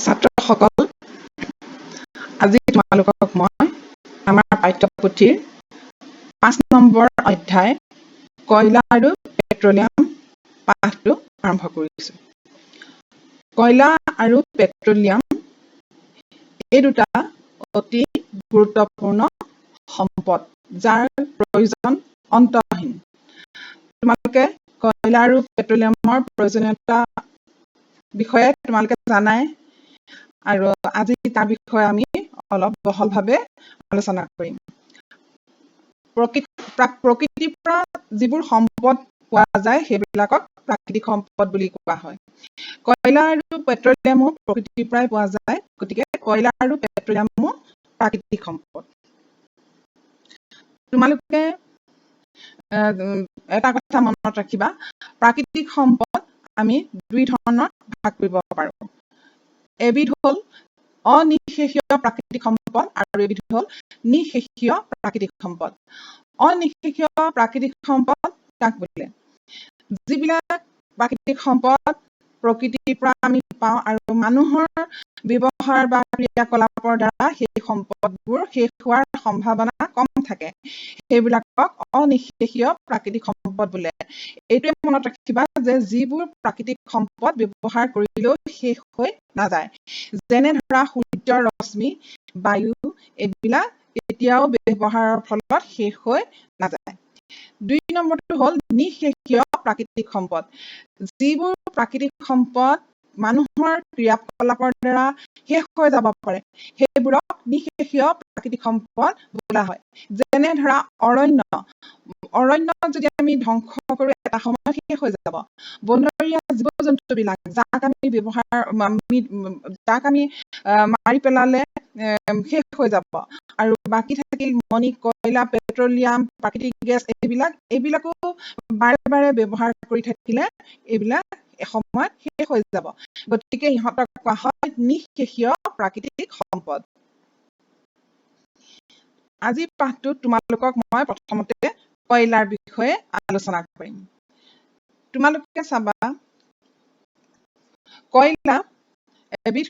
ছাত্ৰসকল, আজি তোমালোকক মই আমাৰ পাঠ্যপুথিৰ 5 নম্বৰ অধ্যায় কয়লা আৰু পেট্ৰলিয়াম পাঠটো আৰম্ভ কৰিছোঁ। কয়লা আৰু পেট্ৰলিয়াম এই দুটা অতি গুৰুত্বপূৰ্ণ সম্পদ, যাৰ প্ৰয়োজন অন্তহীন। তোমালোকে কয়লা আৰু পেট্ৰলিয়ামৰ প্ৰয়োজনীয়তা বিষয়ে তোমালোকে জানাই আৰু আজি তাৰ বিষয়ে আমি অলপ বহলভাৱে আলোচনা কৰিম। প্ৰকৃতিৰ পৰা যিবোৰ সম্পদ পোৱা যায়, সেইবিলাকক প্ৰাকৃতিক সম্পদ বুলি কোৱা হয়। কয়লা আৰু পেট্ৰলিয়ামো প্ৰকৃতিৰ পৰাই পোৱা যায়, গতিকে কয়লা আৰু পেট্ৰলিয়ামো প্ৰাকৃতিক সম্পদ। তোমালোকে এটা কথা মনত ৰাখিবা, প্ৰাকৃতিক সম্পদ আমি দুই ধৰণৰ ভাগ কৰিব পাৰোঁ। এবিধ হ'ল অনিঃশেষীয় প্ৰাকৃতিক সম্পদ আৰু এবিধ হ'ল নিঃশেষীয় প্ৰাকৃতিক সম্পদ। অনিঃশেষীয় প্ৰাকৃতিক সম্পদ কাক বোলে? যিবিলাক প্ৰাকৃতিক সম্পদ প্ৰকৃতিৰ পৰা আমি পাওঁ আৰু মানুহৰ ব্যৱহাৰ বা ক্ৰিয়াকলাপৰ দ্বাৰা সেই সম্পদবোৰ শেষ হোৱাৰ সম্ভাৱনা কম থাকে, সেইবিলাকক অনিঃশেষীয় প্ৰাকৃতিক সম্পদ বোলে। এইটোৱে মনত ৰাখিবা যে যিবোৰ প্ৰাকৃতিক সম্পদ ব্যৱহাৰ কৰিলেও শেষ হৈ নাযায়, যেনে ধৰা সূৰ্যৰ ৰশ্মি, বায়ু, এইবিলাক কেতিয়াও ব্যৱহাৰৰ ফলত শেষ হৈ নাযায়। 2 নম্বৰটো হ'ল নিঃশেষীয় প্ৰাকৃতিক সম্পদ। যিবোৰ প্ৰাকৃতিক সম্পদ মানুহৰ ক্ৰিয়াকলাপৰ দ্বাৰা শেষ হৈ যাব পাৰে, সেইবোৰক নিঃশেষীয় প্ৰাকৃতিক সম্পদ বোলা হয়। যেনে ধৰা অৰণ্য। অৰণ্য যদি আমি ধ্বংস কৰোঁ, এটা সময়ত শেষ হৈ যাব। বনৰীয়া জীৱ জন্তুবিলাক, যাক আমি মাৰি পেলালে শেষ হৈ যাব। আৰু বাকী থাকিল মণি, কয়লা, পেট্ৰলিয়াম, প্ৰাকৃতিক গেছ, এইবিলাক। এইবিলাকো বাৰে বাৰে ব্যৱহাৰ কৰি থাকিলে এইবিলাক এসময়ত শেষ হৈ যাব। গতিকে ইহঁতক কোৱা হয় নিঃশেষীয় প্ৰাকৃতিক সম্পদ। আজিৰ পাঠটোত তোমালোকক মই প্ৰথমতে কয়লাৰ বিষয়ে আলোচনা কৰিম। তোমালোকে চাবা, কয়লা এবিধ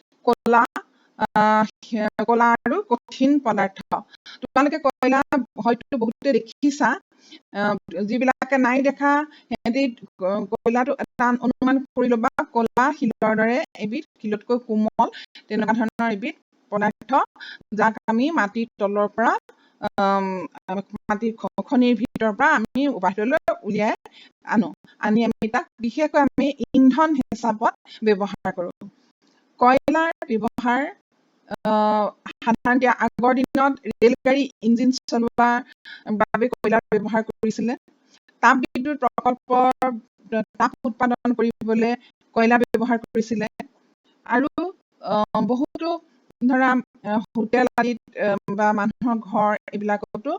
ক'লা আৰু কঠিন পদাৰ্থ। তোমালোকে কয়লা হয়তো বহুতে দেখিছা, যিবিলাকে নাই দেখা সিহঁতি কয়লাটো এটা অনুমান কৰি ল'বা। ক'লা শিলৰ দৰে এবিধ, শিলতকৈ কোমল তেনেকুৱা ধৰণৰ এবিধ পদাৰ্থ, যাক আমি মাটিৰ তলৰ পৰা, মাটিৰ খনিৰ ভিতৰৰ পৰা আমি বাহিৰলৈ উলিয়াই আনো। আনি আমি তাক বিশেষকৈ আমি ইন্ধন হিচাপত ব্যৱহাৰ কৰোঁ। কয়লাৰ ব্যৱহাৰ সাধাৰণতে আগৰ দিনত ৰেলগাড়ী ইঞ্জিন চলোৱাৰ বাবে কয়লাৰ ব্যৱহাৰ কৰিছিলে। তাপ বিদ্যুৎ প্ৰকল্পৰ তাপ উৎপাদন কৰিবলৈ কয়লা ব্যৱহাৰ কৰিছিলে আৰু বহুতো ধৰা হোটেল আদিত বা মানুহৰ ঘৰ এইবিলাকতো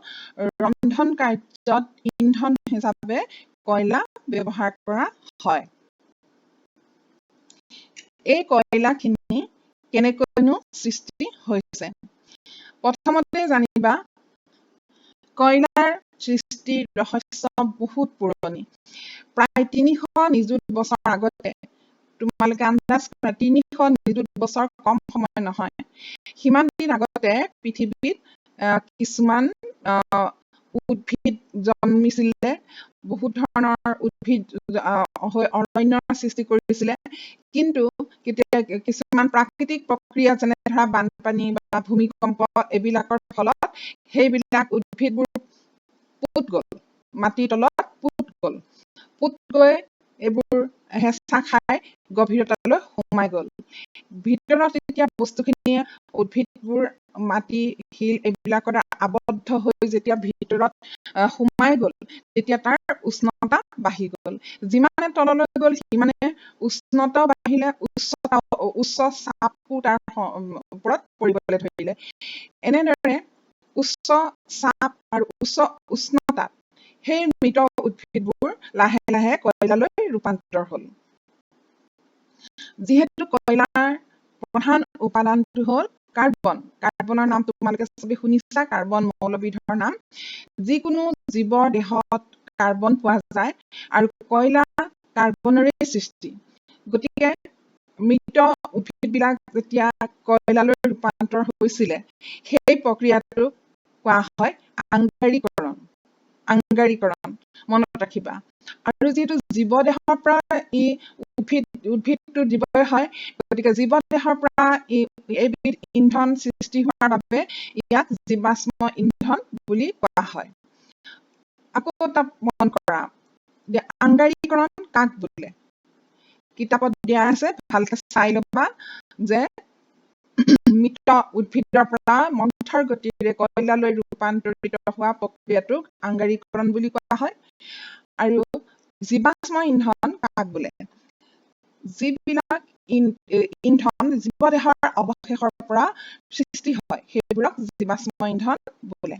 ৰন্ধন কাৰ্যত ইন্ধন হিচাপে কয়লা ব্যৱহাৰ কৰা হয়। এই কয়লাখিনি কেনেকৈনো সৃষ্টি হৈছে? প্ৰথমতে জানিবা, কয়লাৰ সৃষ্টিৰ ৰহস্য বহুত পুৰণি। প্ৰায় 300 নিযুত বছৰ আগতে। তোমালোকে আন্দাজ কৰা, 300 নিযুত বছৰ কম সময় নহয়। সিমান দিন আগতে পৃথিৱীত কিছুমান উদ্ভিদ জন্মিছিলে, বহুত ধৰণৰ উদ্ভিদ হৈ অৰণ্যৰ সৃষ্টি কৰিছিলে। কিন্তু কেতিয়া কিছুমান প্ৰাকৃতিক প্ৰক্ৰিয়া, যেনে ধৰা বানপানী বা ভূমিকম্প, এইবিলাকৰ ফলত সেইবিলাক উদ্ভিদবোৰ পোত গ'ল, মাটিৰ তলত পোত গ'ল। পোত গৈ এইবোৰ হেঁচা খাই গভীৰতালৈ সোমাই গ'ল। ভিতৰত যেতিয়া বস্তুখিনিয়ে, উদ্ভিদবোৰ মাটি, শিল এইবিলাকৰ দ্বাৰা আবদ্ধ হৈ যেতিয়া ভিতৰত সোমাই গ'ল, তেতিয়া তাৰ উষ্ণতা বাঢ়ি গ'ল। যিমানে তললৈ গ'ল, সিমানে উষ্ণতাও বাঢ়িলে, উচ্চ চাপো তাৰ ওপৰত পৰিবলৈ ধৰিলে। এনেদৰে উচ্চ চাপ আৰু উচ্চ উষ্ণতাত সেই মৃত উদ্ভিদবোৰ লাহে লাহে কয়লালৈ ৰূপান্তৰ হ'ল। যিহেতু কয়লাৰ প্ৰধান উপাদানটো হ'ল কাৰ্বন। কাৰ্বনৰ নাম তোমালোকে চবে শুনিছা, কাৰ্বন মৌলবিধৰ নাম। যিকোনো জীৱৰ দেহত কাৰ্বন পোৱা যায় আৰু কয়লা কাৰ্বনৰে সৃষ্টি। গতিকে মৃত উদ্ভিদবিলাক যেতিয়া কয়লালৈ ৰূপান্তৰ হৈছিলে, সেই প্ৰক্ৰিয়াটোক কোৱা হয় আংগাৰীকৰণ। আংগাৰীকৰণ মনত ৰাখিবা। আৰু যিহেতু জীৱদেহৰ পৰা ই উদ্ভিদটো জীৱই হয়, গতিকে জীৱদেহৰ পৰা ই এইবিধ ইন্ধন সৃষ্টি হোৱাৰ বাবে ইয়াক জীৱাশ্ম ইন্ধন বুলি কোৱা হয়। আকৌ এটা মন কৰা যে আংগাৰীকৰণ কাক বোলে? কিতাপত দিয়া আছে, ভালকে চাই ল'বা যে মৃত উদ্ভিদৰ পৰা মন্থৰ গতিৰে কয়লালৈ ৰূপান্তৰিত হোৱা প্ৰক্ৰিয়াটোক আংগাৰীকৰণ বুলি কোৱা হয়। আৰু জীৱাশ্ম ইন্ধন কাক বোলে? যিবিলাক ইন্ধন জীৱদেহৰ অৱশেষৰ পৰা সৃষ্টি হয়, সেইবোৰক জীৱাশ্ম ইন্ধন বোলে।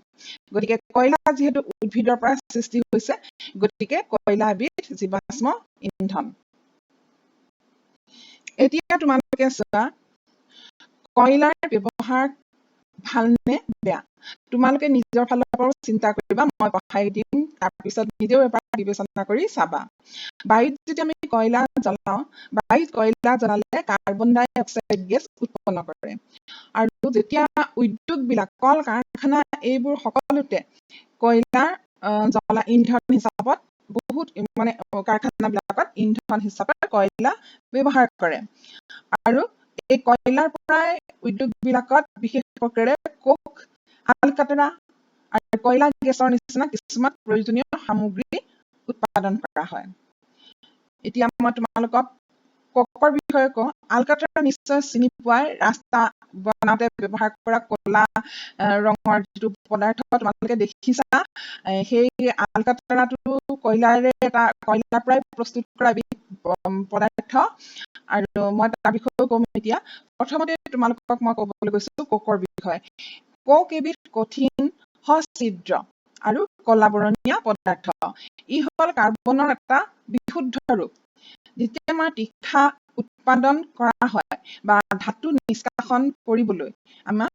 গতিকে কয়লা যিহেতু উদ্ভিদৰ পৰা সৃষ্টি হৈছে, গতিকে কয়লা এবিধ জীৱাশ্ম ইন্ধন। এতিয়া তোমালোকে চোৱা, কয়লাৰ ব্যৱহাৰ ভালনে বেয়া? তোমালোকে নিজৰ ফালৰ পৰাও চিন্তা কৰিবা। মই পঢ়াই দিম, তাৰপিছত নিজেও এবাৰ বিবেচনা কৰি চাবা। বায়ুত যেতিয়া আমি কয়লা জ্বলাওঁ, বায়ুত কয়লা জ্বলালে কাৰ্বন ডাই অক্সাইড গেছ উৎপন্ন কৰে। আৰু যেতিয়া উদ্যোগবিলাক, কল কাৰখানা এইবোৰ সকলোতে কয়লাৰ জ্বলা ইন্ধন হিচাপত বহুত মানে কাৰখানাবিলাকত ইন্ধন হিচাপে কয়লা ব্যৱহাৰ কৰে। আৰু এই কয়লাৰ পৰাই উদ্যোগবিলাকত বিশেষ প্ৰকাৰে কোক, আলকাতৰা আৰু কয়লা গেছৰ নিচিনা কিছুমান প্ৰয়োজনীয় সামগ্ৰী উৎপাদন কৰা হয়। এতিয়া মই তোমালোকক কোকৰ বিষয়ে কওঁ। আলকাতৰা নিশ্চয় চিনি পোৱাই। ৰাস্তা বনাওঁতে ব্যৱহাৰ কৰা ক'লা ৰঙৰ যিটো পদাৰ্থ তোমালোকে দেখিছা, সেই আলকাতৰাটো কয়লাৰে এটা কয়লাৰ পৰাই প্ৰস্তুত কৰা এবিধ পদাৰ্থ। আৰু মই তাৰ বিষয়েও ক'ম। এতিয়া প্ৰথমতে তোমালোকক মই ক'বলৈ গৈছো কোকৰ বিষয়ে। কোক এবিধ কঠিন, সছিদ্ৰ আৰু কলা বৰণীয়া পদাৰ্থ। ই হ'ল কাৰ্বনৰ এটা বিশুদ্ধ ৰূপ। যেতিয়া আমাৰ তীখা উৎপাদন কৰা হয় বা ধাতু নিষ্কাশন কৰিবলৈ আমাক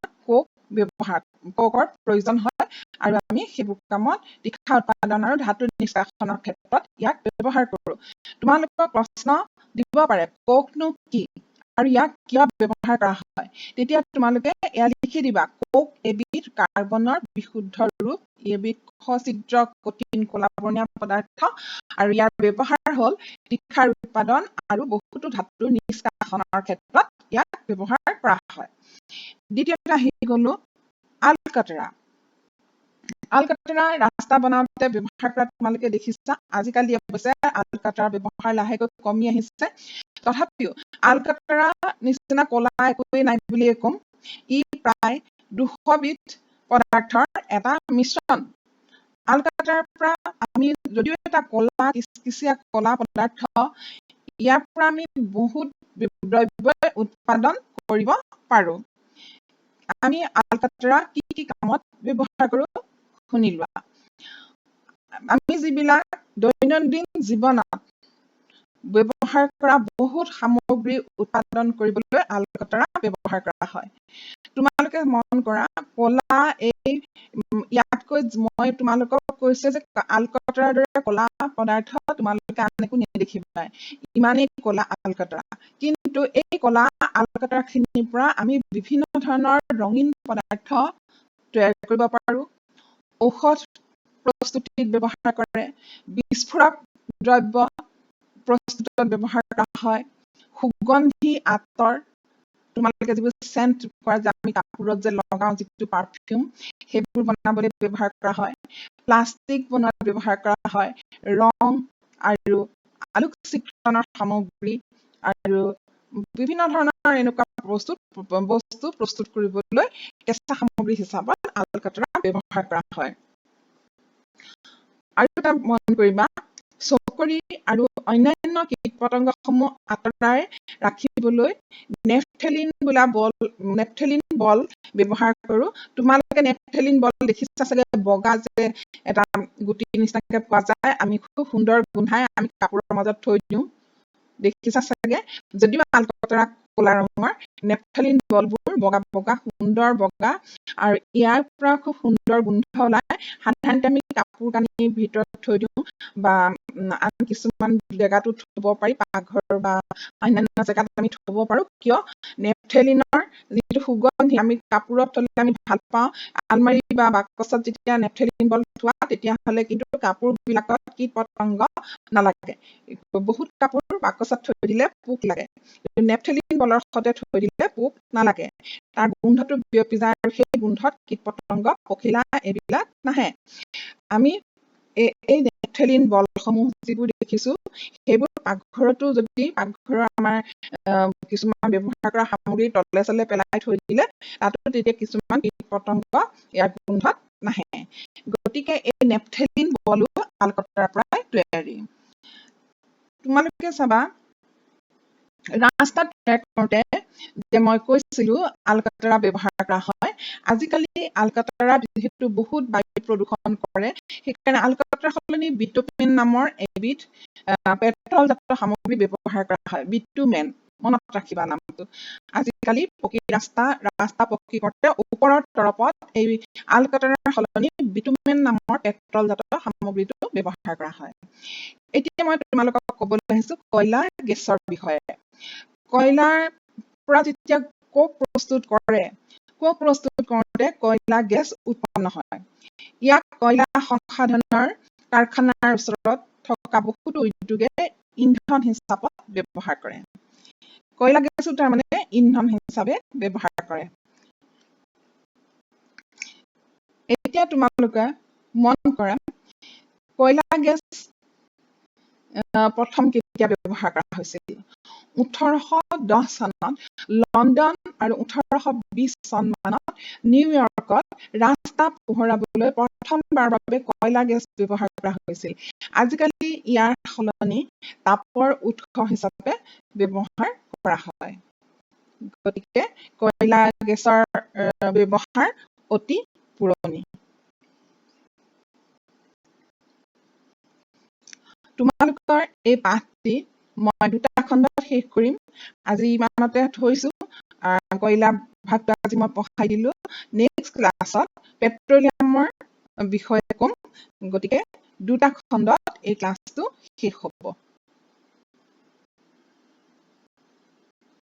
কোকৰ প্ৰয়োজন হয় আৰু আমি সেইবোৰ কামত তীখা উৎপাদন আৰু ধাতু নিষ্কাশনৰ ক্ষেত্ৰত ইয়াক ব্যৱহাৰ কৰোঁ। তোমালোকক প্ৰশ্ন দিব পাৰে, কোকনো কি আৰু ইয়াক কিয় ব্যৱহাৰ কৰা হয়? তেতিয়া তোমালোকে এয়া লিখি দিবা, কোক এবিধ কাৰ্বনৰ বিশুদ্ধ ৰূপ, ই এবিধ সছিদ্ৰ, কঠিন, ক'লা বৰণীয়া পদাৰ্থ আৰু ইয়াৰ ব্যৱহাৰ হ'ল তীখাৰ উৎপাদন আৰু বহুতো ধাতুৰ নিষ্কাশনৰ ক্ষেত্ৰত ইয়াক ব্যৱহাৰ কৰা হয়। দ্বিতীয়তে আহি গলো আলকাতৰা। আলকাতৰা ৰাস্তা বনাওঁতে ব্যৱহাৰ কৰা তোমালোকে দেখিছা। আজিকালি অৱশ্যে আলকাতৰাৰ ব্যৱহাৰ লাহেকৈ কমি আহিছে। তথাপিও আলকাতৰা নিচিনা ক'লা একোৱেই নাই বুলিয়ে ক'ম। ই প্ৰায় 200 বিধ পদাৰ্থৰ এটা মিশ্ৰণ। আলকাতৰাৰ পৰা আমি যদিও এটা ক'লা কিচকিচীয়া ক'লা পদাৰ্থ, ইয়াৰ পৰা আমি বহুত দ্ৰব্য উৎপাদন কৰিব পাৰো। আমি আলকাতৰা কি কি কামত ব্যৱহাৰ কৰো শুনি লোৱা। আমি যিবিলাক দৈনন্দিন জীৱনত ব্যৱহাৰ কৰা বহুত সামগ্ৰী উৎপাদন কৰিবলৈ আলকাতৰা ব্যৱহাৰ কৰা হয়। তোমালোকে মন কৰা, ক'লা এই ইয়াতকৈ মই তোমালোকক কৈছো যে আলকাতৰাৰ দৰে ক'লা পদাৰ্থ তোমালোকে আন একো নেদেখিবা, ইমানেই ক'লা আলকাতৰা। কিন্তু এই ক'লা আলকাতৰাখিনিৰ পৰা আমি বিভিন্ন ধৰণৰ ৰঙীন পদাৰ্থ তৈয়াৰ কৰিব পাৰো। ঔষধ প্ৰস্তুতিত ব্যৱহাৰ কৰে, বিস্ফোৰক দ্ৰব্য প্ৰস্তুতত ব্যৱহাৰ কৰা হয়, সুগন্ধি আতৰ, তোমালোকে যিবোৰ চেণ্ট কৰা যে আমি কাপোৰত যে লগাওঁ যিটো পাৰফিউম, সেইবোৰ বনাবলৈ ব্যৱহাৰ কৰা হয়, প্লাষ্টিক বনোৱাত ব্যৱহাৰ কৰা হয়, ৰং আৰু আলোকচিত্ৰণৰ সামগ্ৰী আৰু বিভিন্ন ধৰণৰ এনেকুৱা বস্তু প্ৰস্তুত কৰিবলৈ কেঁচা সামগ্ৰী হিচাপত আলকাতৰা ব্যৱহাৰ কৰা হয়। আৰু এটা মন কৰিবা, চকৰি আৰু অন্যান্য কীট পতংগসমূহ আঁতৰাই ৰাখিবলৈ নেফথেলিন বোলা বল, নেফথেলিন বল ব্যৱহাৰ কৰোঁ। তোমালোকে নেফথেলিন বল দেখিছা চাগে, বগা যে এটা গুটি নিচিনাকে পোৱা যায়। আমি খুব সুন্দৰ গোন্ধাই, আমি কাপোৰৰ মাজত থৈ দিওঁ, দেখিছা চাগে। যদিও আলকতৰা ক'লা ৰঙৰ, নেফথেলিন বলবোৰ বগা বগা, সুন্দৰ বগা আৰু ইয়াৰ পৰা খুব সুন্দৰ গোন্ধ ওলায়। সাধাৰণতে আমি কাপোৰ কানিৰ ভিতৰত থৈ দিওঁ বা আন কিছুমান জেগাতো থ'ব পাৰি, পাকঘৰ বা অন্যান্য জেগাত আমি থ'ব পাৰোঁ। কিয়? নেফথেলিনৰ যিটো সুগন্ধি আমি কাপোৰত থ'লে আমি ভাল পাওঁ। আলমাৰি বা বাকচত যেতিয়া নেফথেলিন বল থোৱা, তেতিয়াহ'লে কিন্তু কাপোৰবিলাকত কীট পতংগ নালাগে। বহুত কাপোৰ বাকচত থৈ দিলে পোক লাগে, নেফথেলিন বলৰ সৈতে থৈ দিলে পোক নালাগে। তাৰ গোন্ধটো বিয়পি যায় আৰু সেই গোন্ধত কীট পতংগ, পখিলা এইবিলাক নাহে। আমি এই নেফথেলিন বলসমূহ যিবোৰ দেখিছোঁ, সেইবোৰ পাকঘৰতো যদি পাকঘৰৰ আমাৰ কিছুমান ব্যৱহাৰ কৰা সামগ্ৰী তলে চলে পেলাই থৈ দিলে, তাতো তেতিয়া কিছুমান কীট পতংগ ইয়াৰ গোন্ধত নাহে। গতিকে এই নেফথেলিন বলো আলকতৰাৰ পৰাই তৈয়াৰী। তোমালোকে চাবা, ৰাস্তা তৈয়াৰ কৰোঁতে যে মই কৈছিলো আলকাতৰা ব্যৱহাৰ কৰা হয়। আজিকালি আলকাতৰা যিহেতু বহুত বায়ু প্ৰদূষণ কৰে, সেইকাৰণে আলকাতৰাৰ সলনি বিটুমিন নামৰ এবিধ পেট্ৰলজাত সামগ্ৰী ব্যৱহাৰ কৰা হয়। বিটুমেন, মনত ৰাখিবা নামটো। আজিকালি পকী ৰাস্তা ৰাস্তা পকী কৰোঁতে ওপৰৰ তৰপত এই আলকাতৰাৰ সলনি বিটুমেন নামৰ পেট্ৰলজাত সামগ্ৰীটো ব্যৱহাৰ কৰা হয়। এতিয়া মই তোমালোকক ক'বলৈ আহিছো কয়লা গেছৰ বিষয়ে। কয়লাৰ পৰা যেতিয়া কোক প্ৰস্তুত কৰে, কোক প্ৰস্তুত কৰোঁতে কয়লা গেছ উৎপন্ন হয়। ইয়াক কয়লা সংসাধনৰ কাৰখানাৰ ওচৰত থকা বহুতো উদ্যোগে ইন্ধন হিচাপত ব্যৱহাৰ কৰে। কয়লা গেছো তাৰমানে ইন্ধন হিচাপে ব্যৱহাৰ কৰে। এতিয়া তোমালোকে মন কৰা, কয়লা গেছ প্ৰথম কেতিয়া ব্যৱহাৰ কৰা হৈছিল? 1810 চনত লণ্ডন আৰু 1820 চন মানত নিউয়ৰ্কত ৰাস্তা পোহৰাবলৈ প্ৰথমবাৰৰ বাবে কয়লা গেছ ব্যৱহাৰ কৰা হৈছিল। আজিকালি ইয়াৰ সলনি তাপৰ উৎস হিচাপে ব্যৱহাৰ কৰা হয়। গতিকে কয়লা গেছৰ ব্যৱহাৰ অতি পুৰণি। তোমালোকৰ এই পাঠটি মই দুটা খণ্ডত শেষ কৰিম। আজি ইমানতে থৈছো। কয়লা ভাগটো আজি মই পঢ়াই দিলো। নেক্সট ক্লাছত পেট্ৰলিয়ামৰ বিষয়ে ক'ম। গতিকে দুটা খণ্ডত এই ক্লাছটো শেষ হ'ব।